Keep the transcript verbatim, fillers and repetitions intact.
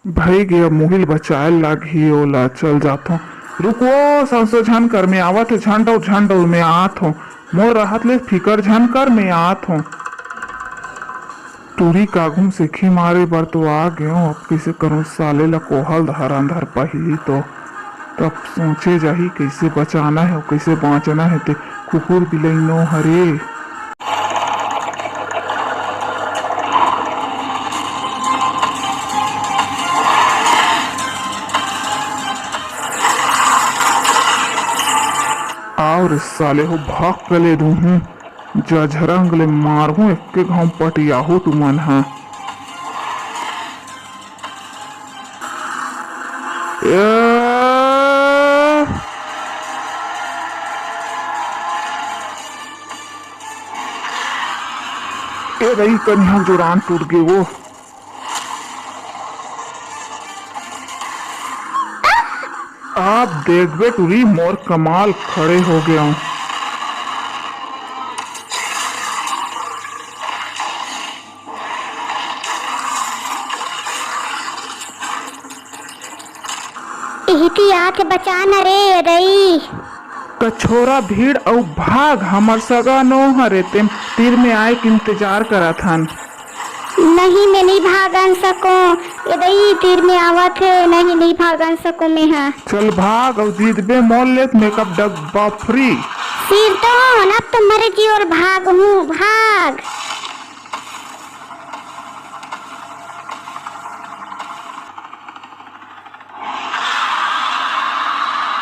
भई गे, अब मुहिल बचाए लागही ओला, चल जाथों। रुको, संसो झन कर, में आवत हे, झन डौर, झन डौर, में आत हों। मोर रहत ले फिकर झन कर, में आत हों। टूरी काघुम सेखी मारे बर तो आ गेंव, अब कइसे करूं, साले ला कोहल धर अंधर पहिली तो। तब सोचे जाही कइसे बचाना हे अउ कइसे बांचना हे ते कुकुर बिलई नो हरे। आव रे साले हो, भाग के ले दूहूं, जझरंग ले मारहूं, एक्के घांव पटियाहू तुमन ह। ए, ए रही कनिहा जोरान टूट गे वो। आप देखबे टूरी मोर कमाल, खड़े हो गेंव। इही ती आके बचा न रे दई। कछोरा भीड़ अउ भाग, हमर सगा नो हरे, तेम तीर में आए के इंतजार करत हन। नहीं, मैं नहीं भागन सकों। ए दई, तीर में आवत हे, नहीं, नहीं भागन सकों मैं हा। चल भाग, अउ जीतबे मोल लेत makeup डब्बा free। सिर तो होन, अब तो मरे जी और भाग हूँ, भाग।